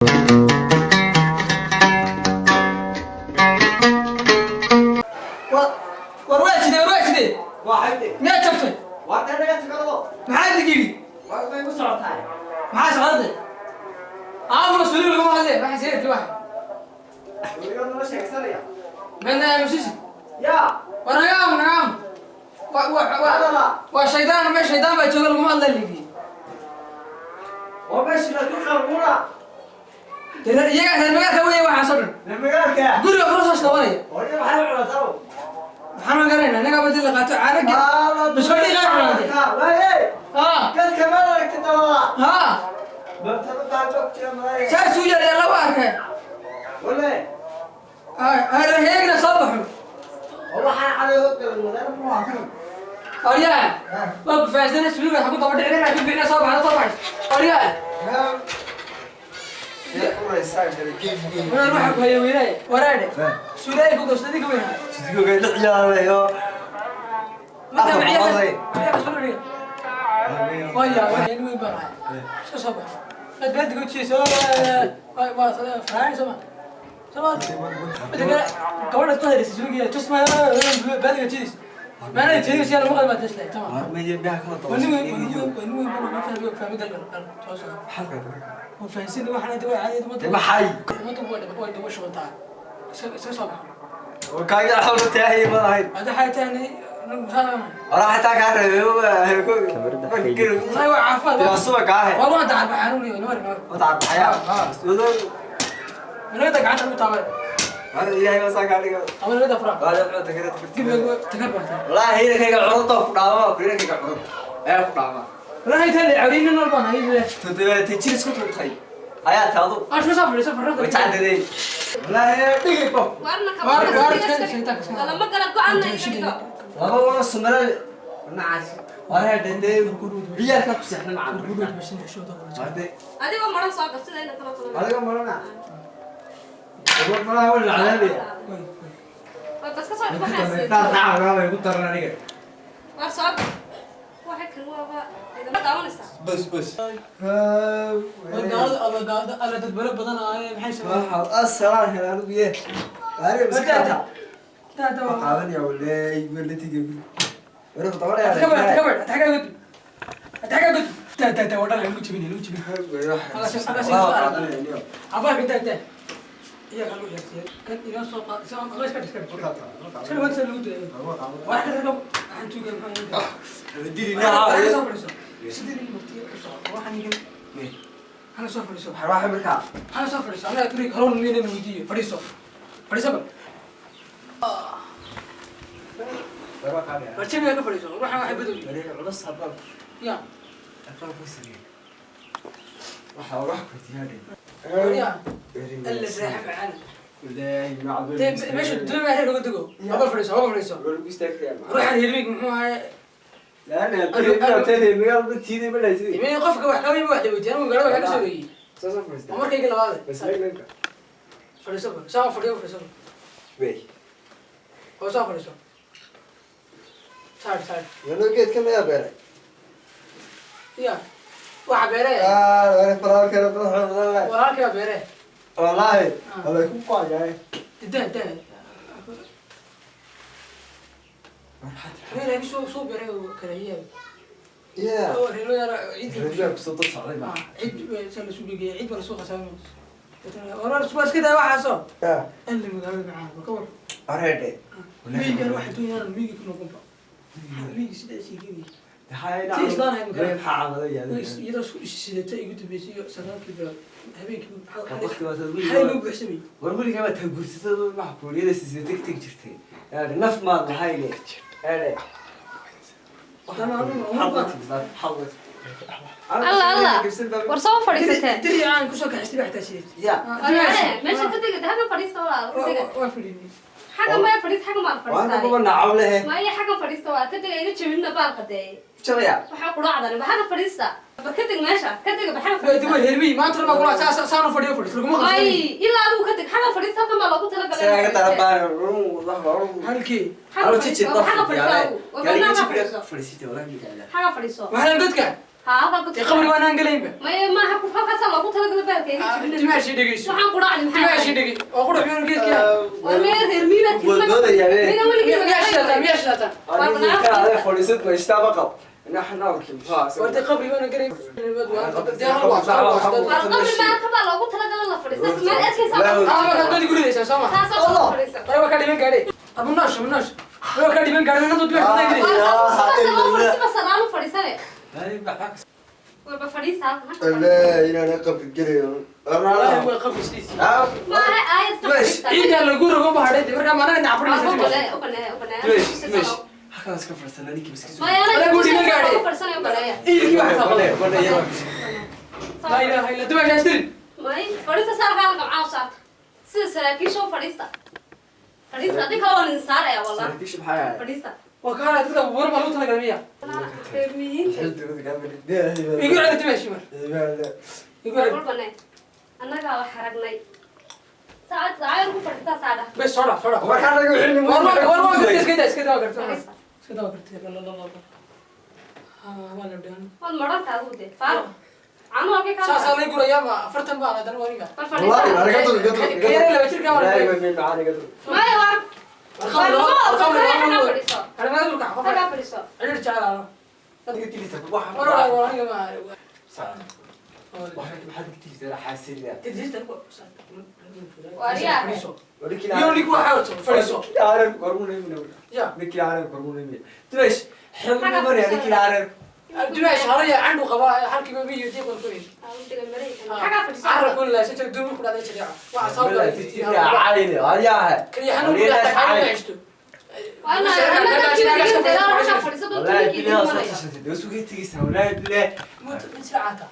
War waa sidee, war waa sidee? Miyaad jabtay? Maxaa digiri? Maxaa socday? Aamu suuliga laguma hadle, maxaa sheegtay wax? Midna aamusisi. War naga aamu, naga aamu. Waa shaydaan, meel shaydaan baa jooga, laguma hadla ligi. Iyaga reer magaalka weeye waxaas oo dhan. Guriga kula soo noqonaya. Maxaan ma garanaynaa, innagaa badil la qaato caano biskoodhii qaar cunaantay. Haa. Haa. Saasuu yahay laba arkay. Heegna soo baxo. Oryaa, waa ku fahansanay suuliga waxa ku daba dhicin inaad ku bixina soo baxdo soo baxayso. Oryaa. Warar waxa ku haya weynaaye. Waraadhe. Suuliga ku goostay adiga weynaa. Marka maciyaha suuliga. Waya, waya weyn baan ahay. Iska soo baxo. Aad baad gojiso. Waa faraan soo ma. Soo ma. Midda kale gabadha ku hadlaysa suuliga tus ma baad gojis. Maana jeedis yaa lagu qalbaa tasla. Tamam. Wani weyn wani weyn wani weyn baan ma fahmi fahmi gal gal soo soo. Waan fahansin waxaan inta waa caadi umada. Umada way daba shubantaa. Iska soo baxo. Hada waxay tahay wallahi waa caafimaad. Waa waan dacar baxanuun iyo nawar nawar. Managada gacanta lagu taabay. Ama nagada fura. Dib tagar baa tahay. Wallahi tahay cawriin nool baan hayay. Ah, soo fadhiiso farrada. Warna Waar waar ka shaytaanka iska. Lama kala go'an iga dhigo. Adigoo maran soo gal sida inta kala kulma. Waa bas ka soo dhig waxaas. Waar soo gal. Waxa kan waaba idama daawanaysaa. Bas bas. Waa gaalada alla gaalada alla dad baro badan ay maxay sameeyeen? Ta ta. Takabar takabar gud. Takabar gud. Ta ta ta wadhan lagu jibin lagu jibin. Abaa ka ta ta. Iya kan lagu xirsiiyay. Kan ila soo qaad soo qaad iska iska. Iska wad soo lagu dilay. Wax ka rabo waxaan tuugan maxaa yahay. Soo fadhiiso. Sidii nin murtiye u socdo waxaan igan. Hala soo fadhiiso. Hala soo fadhiiso. Anaga turi haroon miyayna weydiiyo. Fadhiiso. Fadhiiso bal. Barjamiga ka fadhiiso. Waxaan waxay badow. Ya. Ya. Alla raaxa macaan. Meesha dunya reer uga dugo. Haba fadhiiso, haba fadhiiso. Ruuxan hilmig muxuu ahay? Imee qofka wax kama wax weydiiyay. Anigu magaalada wax ka soo wareegay. Waa markayga labaad. Fadhiiso bal. Saa fadhiyo fadhiiso. Oo saa fadhiiso. Saar saar. Ya. Waxa beeree. Walaalkay baa beeree. Daa daa. Reer laakiin soo soo beeray oo kala yaab. Oo reer yara ciid. Ciid sa la suuq geeyay ciid baa la soo qasaamay. Warar isku iska daa waxaasoo. Alla magaalada macaan ka war. Miyigan waxa doonayaan miyiga ku noqon ba. Miyiga sida ay sheegayeen. Iyadoo isku sidatay igu dambeysay iyo 9kii bilood habeenkii xalay loo buuxsamay. War weligaa baa taguursatay waxa kuuriyada siisay teg teg jirtay naf maad lahayne. Allah Allah. War soo fadhiisatee. Diri aan kusoo kaxistay baa xitaa sideed. Ya. Waryaale, meesha ka dega, halkan fadhiista walaal, ka dega. Waa fadhiinay. Xaggan maya fadhiista, xaggan baa la Waana fadhiistaa. kuba nacaw lehe. Maya xaggan fadhiista waa ka dega iga jebinna baalka dee. Jabaya. Waxaa quraacdan, ba xaggan fadhiista. Ba ka deg meesha, ka dega ba xaggan Waa fadhiista. reer miyi maanta ma kula saa saan u fadhiyo fadhiis laguma May, qabsan. ilaa adigu ka deg, xaggan fadhiista halkan baa loogu talagalay. Isaga tarabaan Halkii. Xaggan fadhiista, waa xaggan fadhiista adigu. Waa banaanka fadhiiso. Xaggan fadhiiso. Waxaan godka. Haa, halkaa Dee godka. Qabri waanaan gelaynba. Maya, maaha ku halkaasaa loogu talagalay baalka iga jibina. Dimaashi dhegeyso. Waxaan quraacdi maxaa? Dimaashi dhegey oo qurux miyaan geedka. War meel reer miyibaad tiri. Wadoodayaa, be. Mina weligii Miyaa shidataa, miyaa shidataa? Fadhiisad ma ishtaaba qab War dee qabri waanaan gelayn. Dee hal waa. War qabri maalka baa loogu talagalay la fadhiista. Meel adkaysaa. Ah, markaad godi guridaysaa soo ma? Taasaa loo fadhiista. War waa ka dhiman gaadhay. Abu noosh, abu noosh. War waa ka dhiman gaadhay, nadu dimash badan War gelayn. sidaas loo fadhiista, bas aan u fadhiisane. Warba fadhiista halkan, halkan fadhiista. Wallaahi inaan qabri gelayo. Wallaahi waa qabri sidiisii. Maaha aayad ka fadhiista. Ciiddaa lagu rogo ma hadhay, dee markaa maanaga Waa nacburinaysa u dimash. baneeya, u baneeya, u baneeya. Halkaas ka fadhiisana ninkii maskiis. Maya, anaa Walahi guri ma gaadhay. u fadhiisanaya, u baneeya. Iilkii wax taa. Laa ilaaha illa dimash astirin. May, fadhiista saarkaa la gamcaa u saarta. Sida saraakiisha u fadhiista. Fadhiista, adin kale waan idin saaraya, wallah. Saraakiisha maxay ahayd? Fadhiista. Waa ka hadhay dadka buuran baa lagu talagalay miya? Reer miyiinta. Igu celi dimash mar. Igu celi. War banee. Annagaa wax aragnay. Saacad saacad ku fadhiistaa saadha. Bes soo dhaaf, soo dhaaf. Markaa naga wixii War war war war iska daa, iska daa kartaa. Fadhiista. Iska daa kartaa. La la la la. Ha, waa la dhan. Waad marantaa adigu dee. Faaro. Caanuhu halkay kaa Saasaa maraan? lay gurayaa ma 40 baan haddana wariga. War fadhiista. Ka yaree laba jirkaa waa la. Maya, war. War lama wada fadhiisanaya, halkaa fadhiiso. Arrimaha dhulka qof. Halkaa fadhiiso. Xiriir jecel aano. War war war aniga ma. Waaryaa. Iyo ninku waxa wato fadhiiso. Ya. Dimash haraya candu qabaa halkiiba biyo diiq ku weyn. Aa, u dhigan maraykan. Halkaa fadhiiso. Carab kun la soo duumur ku dhacday jariica. Waxa soo galay. Kaliya xanuun ku dhacday xanuun cishto. Waa inaa- annaga jiriin dee, halkaa fadhiiso, bal tuulikii idin maraya. Mut mid silcaata.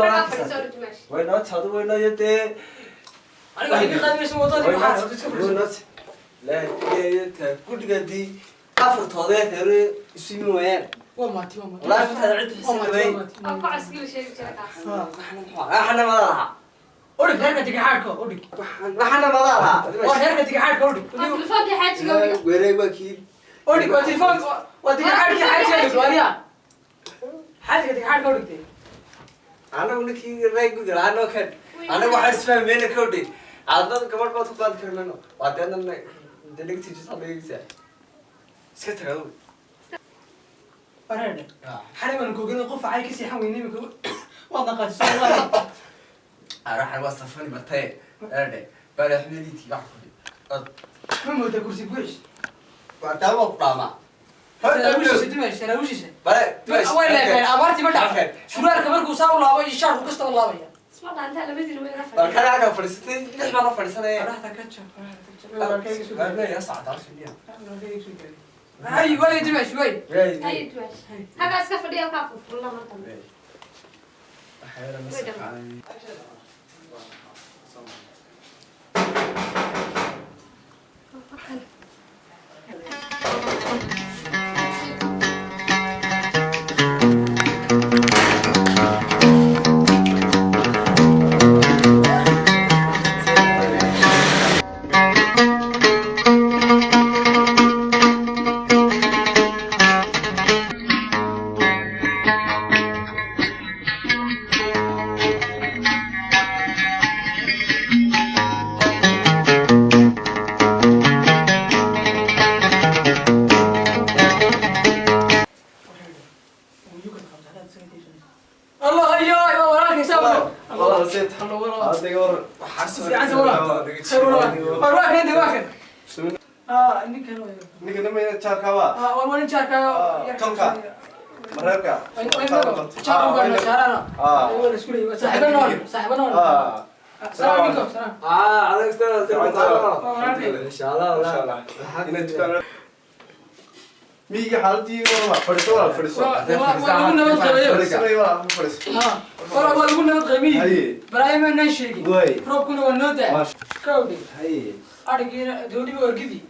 Halkaa fadhiiso, Dimash. Aniga waxay ka qaadaysaa wadadii waxaa iska fadhiiso. Afartoodeed hore isu yimi waayaan. Waa maati, waa maati. Wallaahi intaad cid Waa maati, xisaabayn. waa maati. Waa ku caskili sheegi jira kaas. Waxana madaha. Udhig reerka digaxaadhka udhig. Waxana madaha. Waa reerka digaxaadhka udhig. Waa telefoonkii xaajiga u dhiga. Wareeg waa kii. Udhig waa telefoon, waa digaxaadhkii xaajiga udhig waaliya. Xaajiga digaxaadhka udhigtay. Anagu ninkii reer gudi lahaa noo keen. Anagu waxaan isfahmeyna ka hodhay. Aadnada gabadh baad ku qaadi karmayno. Waa deedna dhegtiisa dhegeysa. Iska tag adigu. Wareer. Xalay baan koogin qof ay ka seexan weynay imika. Waad naqatisay wallahi. Araxan waa safani bartay. Erde. Bale xumeliintii wax ku dhig. Ma moodaa kursi buuxis. Waa taa waa ku dhaamaa. Saraawiishiisa dimash, saraawiishiisa. Bale Way leedahay abaartii ma dhacday. Suraalka markuu saa u laabo iyo shaarku kasta u laabaya. Isma dhaantaa labadiina way ila Bal fadhiyaan. kana halkan fadhiisatay lix baan la fadhiisanaya. Qoraxda ka jab, qoraxda ka jab. Walaalkayga soo gaadhay. Ya sacad arfiya. Walaalkayga soo gaadhay. Ay, way dimash, way. Ay, Dimash. Halkaa iska fadhiya, halkaa furfurla markan. Allah ayo, ayo walaalkay saa wado. Wallah seet. Allah wallah. Adiga war. Fiican sa wallah. Khayr wallah. War waa kan, waa kan. Ah, ninkan waa. Ninka nima jaarka waa. Ah, war waa nin jaarka. Tolka. Mareerka. Jaarka waa jaarana. Ah. Waa isku leeyahay. Saaxiibo nool, saaxiibo nool. Ah. Salaam alaykum, salaam. Ah, adag walaalkay. Insha Allah, Masha Allah. Inaad dukaan miyiga xaaladii waa fadhiiso, waa fadhiiso. Waa lagu nabad qabayo. Fadhiiso, waa fadhiiso. Ah, waa lagu nabad qabiy. Haye. Balaayo ma naan sheegin. Way. Roobkuna waa noo daa. Maasha. Kawdhi. Haye. Arigiina dooniba orgidii.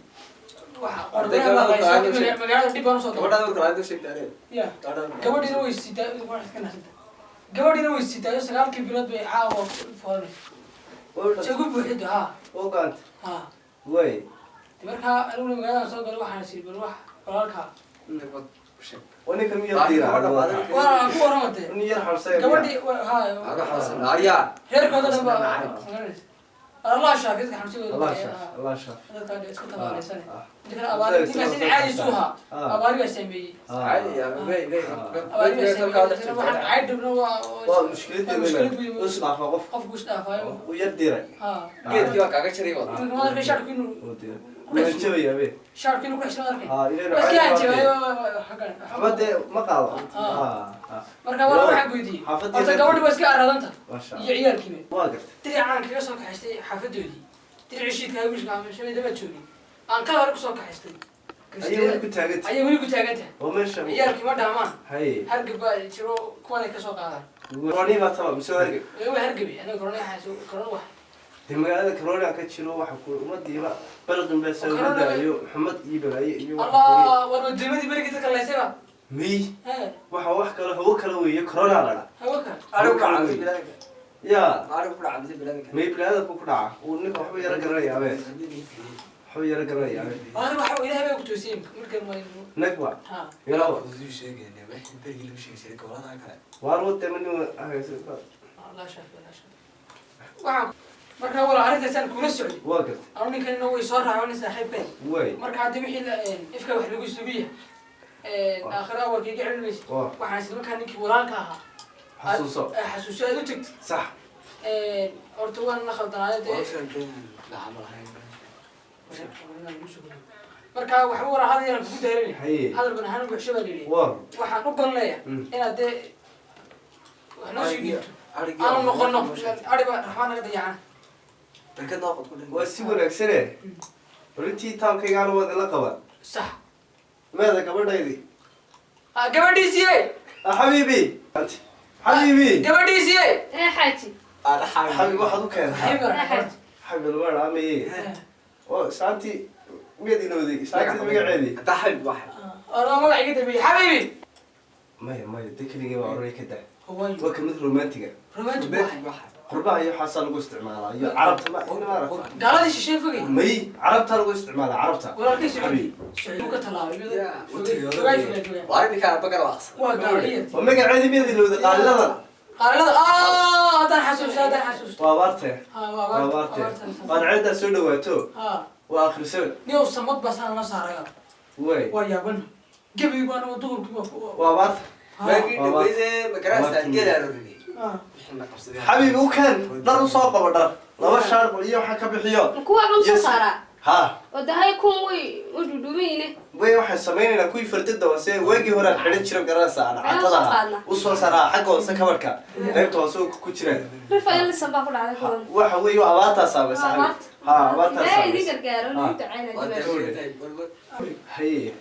Waxa qordaha la haysto magaalada dhib baan usoo doonay. Gabadhaan kale aad u sheegtay. Ya. Gabadhiina way sitaa, waa iska naxsanta. Gabadhiina way sitaa, 9kii bilood bay caawa foolanaysa. Si ugu buuxido, ha. Oo gacanta. Ha. Way. Markaa aniguna magaalada soo galay waxaan sii bal wax walaalkaa. Waa ninkan miyar diira. Waa ku waramatay. Nin yar xabsay. Gabadhii ha. Reerkooda dhan baa Allah shaafi dadka xamsigooda. Allah shaaf, Allah shaaf. Dadka iska tabaalaysan. Dadka abaari ninkaas in caadi suuha. Abaari baa saameeyey. Abaari baa saameeyey. Waxaan caadi dhibno waa Waa mushkiladii weyn. Us dhaafa qof. Qofku is dhaafayo. Uu yar diiray. Ha. Geedkii waa kaaga jiray wada. Ninka ma arkay shaarku inuu Uu diiray. Wuu jabaya be. Shaarku inuu ku xishno arkay. Ha, ilaa Waa iska hanjabayo xaggan. Waxba dee ma qaado. Ha. Marka waa waxaan weydiiyey. Xaafadii Horta gabadhi waa iska arradanta. Masha Iyo Allah. ciyaalkiiba. Waa gartay. Diricaan kaga soo kaxaystay xaafadoodii. Dirici shiidka wiilka ama shabay daba joogin. Aan ka hore kusoo kaxaystay. Ayay weli ku taagan tahay. Ayay weli ku taagan tahay. Oo meesha. Ciyaalkii ma dhaamaan. Haye. Hargab baa jiro kuwanay ka soo qaadaan. Corona baa taba mise hargab. Waa hargabi anaga corona waxaa corona wax. Dee magaalada corona ka jiro waxa ku ummadiiba balqin baa soo Corona- wadaayo xumad iyo balaayo iyo waxa ku Allah war wadiimadii berigii dadka laysay ba. miy Hee waxa wax kale hawo kale weeye corona la dhaa. Hawo kale. Ya may biniaadamku ku dhaca uu ninka waxba yara garanaya abe, waxba yara garanaya abe. Waa waxa Ilaahay baa ku toosiyey markan waa Nagba ha. yarawa waar wade ma nin. Allah shaafi, Allah shaafi. Waxaan marka wala arrintaasaan kula socday. Waa gartay. Anu ninkan way soo raacay nin saaxiibkay. Way. Marka hadda wixii la ifka wax lagu sugu yahay aakhira awalka iga celin maysa. Waa. Waxaan isla markaa ninkii walaalka ahaa Xasuuso. Xasuuso aad u tagtid. Sax. Horta waan la khaldanaayo dee. Marka waxba waraa hadal yaraan kugu daarin. Haye. Hadal ban ahaan buuxsho baa la yidhi. Waa. Waxaan u golleeya inaad dee wax noo sii dhiibto aanu noqono ari baa raxmaan naga dayacana. Waa si wanaagsane runtii taalkaygaana waad ila qaban. Sax. Meeda gabadhaydii? Ah, gabadhiisiye. Ah, xabiibi xabiibi. Gabadhiisiye. Ee xaaji. Xabiib waxaad u keentaa. Ee xaaji. Xabiib lama dhaamaye oo isaantii miyaad ilowday isaantii magaceedii? Oo magac iga dambeeyey xabiibi. Maya maya de keligii baa oranay ka dah. Hawaayo. Waa kamid romantiga. Romantic waay. Qurbaha iyo waxaasaa lagu isticmaalaa iyo carabta ma ina maaragta. Gaaladii shisheeye fogey. May carabta lagu isticmaalaa carabta. Walaalkii Sacuudi. Xabiib. Sacuudi ka tallaabay. Fogay fogay fogay. Waa gaaladii. Oo magaceedii miyaad ilowday qaaliladan? Qaalada ah haddaan xasuusto, haddaan xasuusto. Waa abaarte. Ha waa waa abaarta. abaarte qaanceedaa soo dhawaato. Ha. Waa akhrisoon. Nin uu samad baa saan loo saaraya. Way. Waa yaaban gebi baana duhurkii waa Waa abaarta. Xabiib u keen dhar u soo qabo dhar laba shaar iyo waxa ka bixiyo. Kuwa ma soo Yes. saaraa? Ha. Oo dahay kun way u dhudhumayne. Way waxaan samaynaynaa kuwii fardida hoose waagii hore aan xidhan jiray garanaysaa aan Ayaan soo cantadaha qaadnaa. u soo saaraa xagga hoose kabadhka qaybta hoose oo ku jiraan. Rifa ilisan baa ku dhacday kuwan. Waxa weeye waa abaartaa saamaysa xabiib. Ha, abaartaa Ilaahay idin saamaysa. gargaaro Ah. idin ducaynaa dimash. Haye.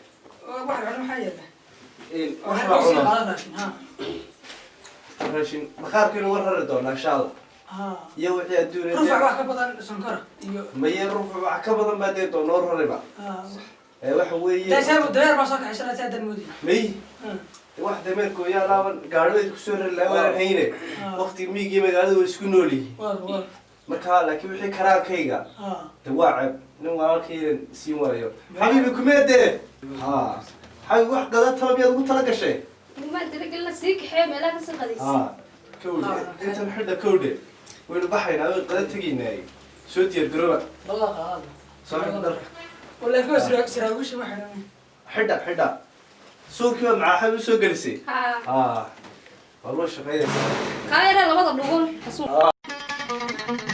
Wax cuna maxaa yeelay? Wax Waxaa baa sii cuna. qaadan raashin ha. Raashin bakhaarkaynu war rari doonaa insha Allah. Ha. Iyo wixii adduunya Rufac wax ka badan sonkora iyo maye rufuc wax ka badan baa dee doonoo rariba. Ha. Ee waxa weeye Daysaa dareer baa soo kaxaysanaysa haddaan moodi. May wax dameerkooya laaban gaadhideed kusoo rari lahaa waanan hayne. Ah. Waqti miigii magaalada way isku nool yihiin. Waa waa. Marka laakiin wixii karaankayga Ha. de waa ceeb nin walaalkaydan siin waayo. Xabiibi kumeedee ha xabiib wax qada tala miyaad ugu tala gashay? Nimaan dalagal la sii kaxeeyo meelaha ka sii qadaysa. Ha kowdhe intan xidha kowdhe waynu baxaynaa way qada tegaynaa soo diyaar garooba. Labada qaadada. Soo xidha dharka. Walaakin waa saraawiisha ma xidhan. Xidha xidha suunkii baa macaa xabiib usoo gelisay. Ha. Ha waa loo shaqeynaya. Kaayara labada dhugun xasuun. Xabiib.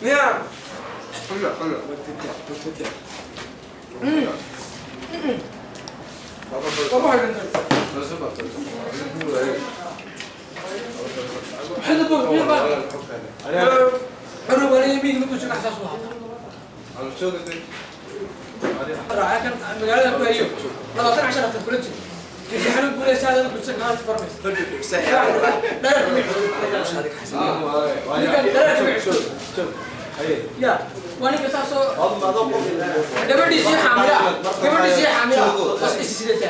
Ya. Magaalada ku hayo 20 kula jiro imtixaan guuleysa adada bulsha kaga farmaysa ya waa ninka saasoo gabadhiisii xaamila, gabadhiisii xaamila bas isi sidata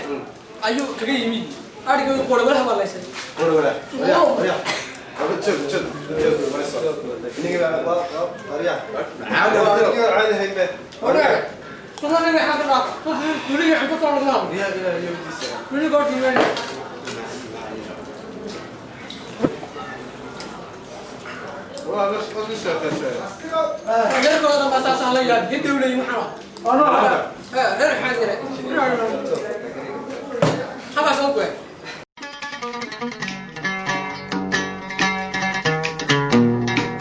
ayuu kaga yimid adhiga qora walaha baa laysay. Reerkooda baa saas la yaab hidda u leeyihin waxaan reer xaad yare.